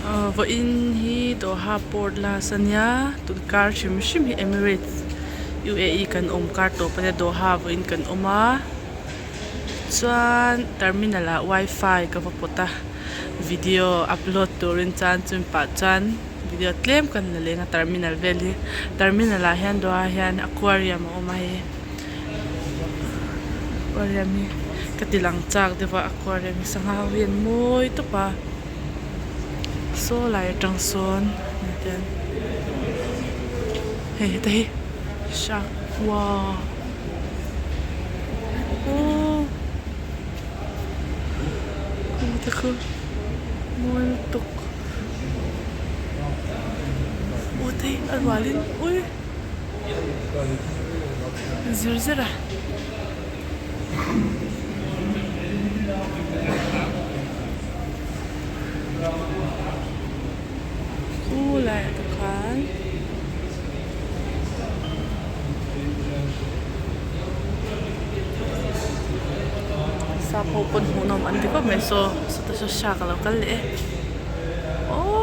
Vawiin hi Doha port last ania tun kar hrim hrim hi Emirates U_A_E kan awm kar tawp ania Doha vawiin kan awm a chuan terminal ah wifi ka va pawt a video upload turin chuan chumi pah chuan video tlem kan la leng a terminal vel hi terminal ah hian Doha ah hian aquarium a awm a hei aquarium hi ka ti lang chak deuh a aquarium hi sangha ho hi an mawi tawp a saw lai atang sawn tian hei heta hi shark wow aww te khu mawi lutuk aw te hi a rualin ui. Zir zir a. Khu laiah te khan sap ho pawn hmuhnawm an ti khawp mai saw sawta saw shark a lo kal leh e aww.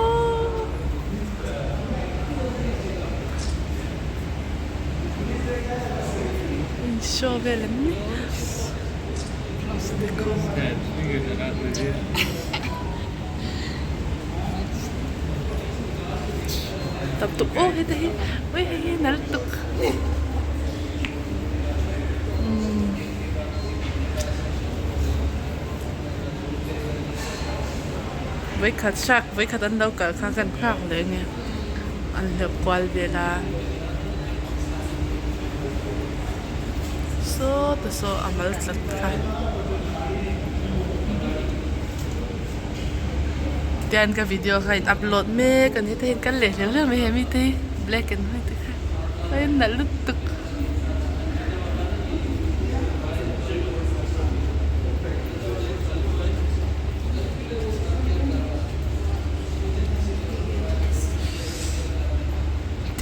Show vel em ni Tập tục ô hei hi ui hei hi nal tuk Vawikhat shark vawikhat an lo kal kha kan nghak leh nge an hleuh kual vel a sawta saw a mal tlat kha tian ka video kha in upload mek a ni te hian kal leh hleuh hleuh mai he mite hi black and white te kha a nalh lutuk.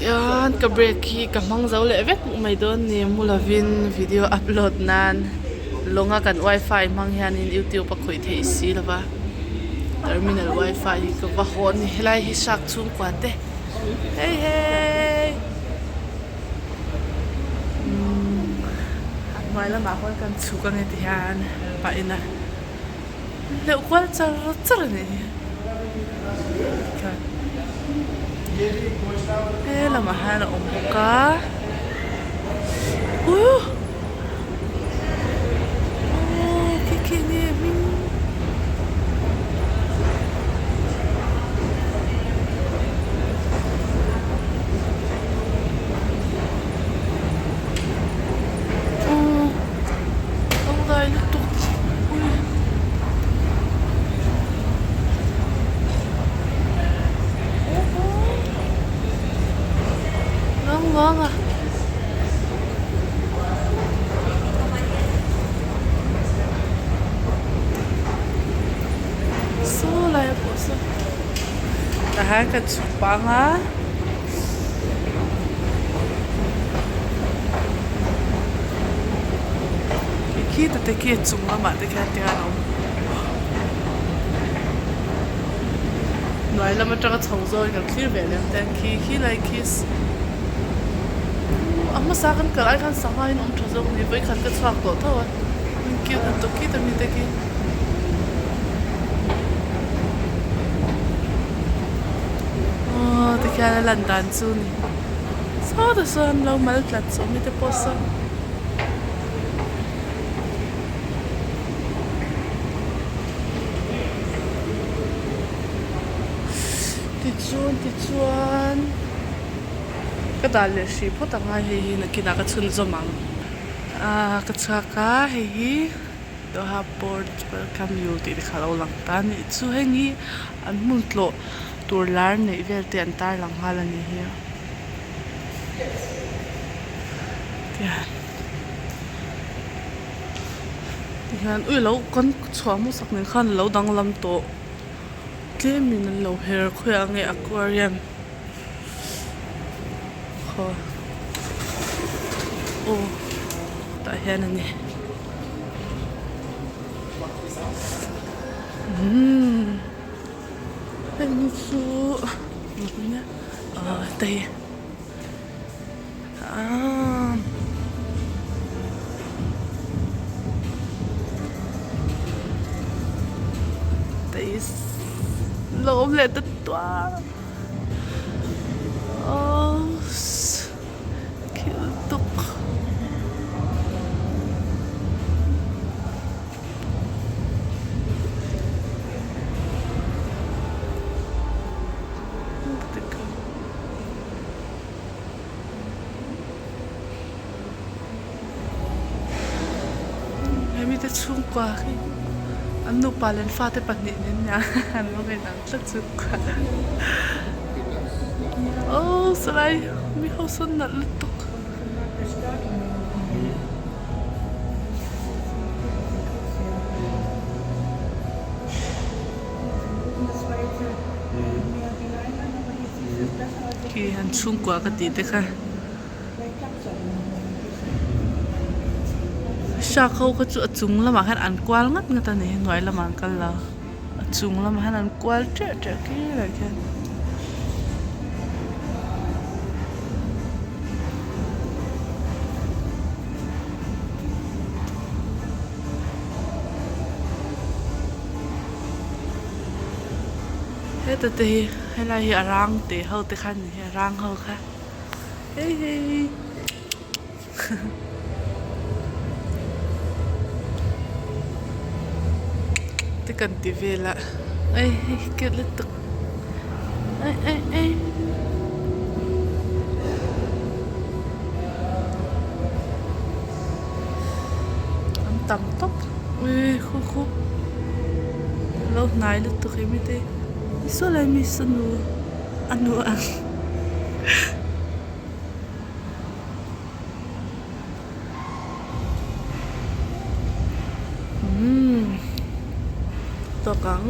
Tichuan ka break hi ka hmang zo leh vek mai dawn ni mu lovin video upload nan lawnga kan wifi hmang hianin youtube a khawih theih si lo va terminal wifi hi ka va haw a ni helai hi shark chhungkua te hei hei. A hnuai lamah khawn kan chhuk ang e ti hian pah in a hleuh kual char char a nih hi he lamah hian a awm bawk a uh aw khi khi nge hming. Dangdai lutuk ui Rang vang a. Saw lai a pawh saw tah hian ka chhuk pang a. Khi ta te khi a chung lamah te khian tihian a awm hnuai lam atanga chho zawngin kan thlir ve lem te khi khi lai khi a hmasa kan kal ai khan sangha in awm tha zawk a ni vawikhat ka chhuak tawh tho a min cute lutuk khit ami te khi. Aw tikhian a lan dan chu ni sawtah sawn lo mal tlat chu mi te pawh saw. Tichuan tichuan ka dah leh hrih phawt ang a hei hi nakinah ka chhunzawm ang ah ka chhuak a hei hi Doha port welcome you tih te kha a lo lang ta a nih chu heng hi an hmun tlawh tur lar neih vel te an tarlang nghal a ni hi a tihian tihian ui lo kan chhuah hmasak nen khan a lo danglam tawh. Tlemin an lo her khawiah nge aquarium khaw aw tah hian a ni umm. Heng hi chu aw heta hi aaa lo awm leh ta tuar aw Cute tuk. Hemi te chhungkua hi an nupa leh an fate pahnih nen nia an va ngaih ang tlat chhungkua. Aww salai mi ho sawn nalh lutuk. Khi an chhungkua ka tih te kha. Shark ho kha chu a chung lamah khan an kual ngat ngat a ni hnuai lamah an kal lo. A chung lamah hian an kual ṭeuh ṭeuh kir ah khian. Heta te hi helai hi a rang te ho te kha a ni hi a rang ho kha hei hei. Te kan ti vel a ei hei cute lutuk ei ei ei an tam tawp ui khu khu lo hnai lutuk hi mite saw lai mi saw nu a nu ang. Umm tawk ang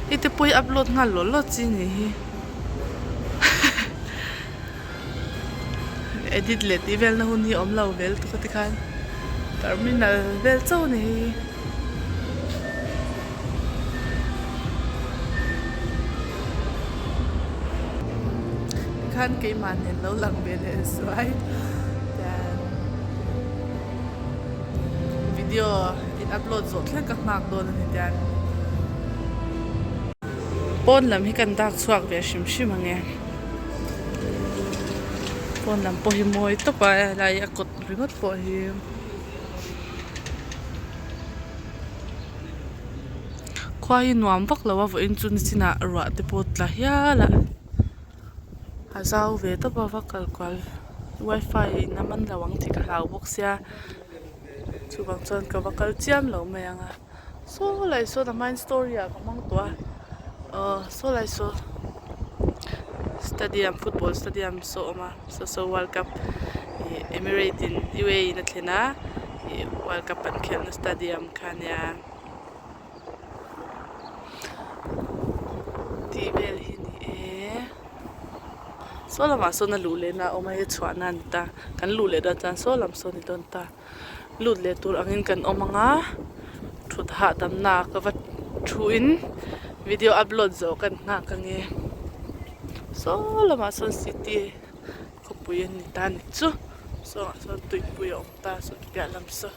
hei te pawh hi upload nghal lawt lawt chi ni hi edit leh tih velna hun hi a awm lo vel tuk a tikhan terminal vel chauh a ni hi. Tikhan keimah nen lo lang ve leh zuai tian video in upload zawh thleng ka nghak dawn a ni tian pawn lam hi kan dak chhuak ve hrim hrim ang e pawn lam pawh hi mawi tawp a helai a kawt ringawt pawh hi. Khua hi nuam vak lo a vawiin chu nichinah ruah te pawh tla hial a a zau ve tawp a va kal kual wifi in a man lo ang tih ka hlau bawk sia chuvang chuan ka va kal chiam lo mai ang a saw lai sawn a hmain story ah ka hmang tawh a aw saw lai saw stadium football stadium saw a awm a saw saw world cup ih emirate in U_A in a thlen a ih world cup an khelhna stadium kha ania tih vel hi ni e saw lamah sawn a luh lehna a awm a hei chhuahna a ni ta kan luh leh dawn chuan saw lam saw a ni dawn ta lut leh tur angin kan awm ang a thut hahdamna ah ka va thu in video upload zawh kan nghak ange saw lamah sawn city khawpui a ni ta a ni chu sawngah sawn tuipui a awm ta saw piah lam saw.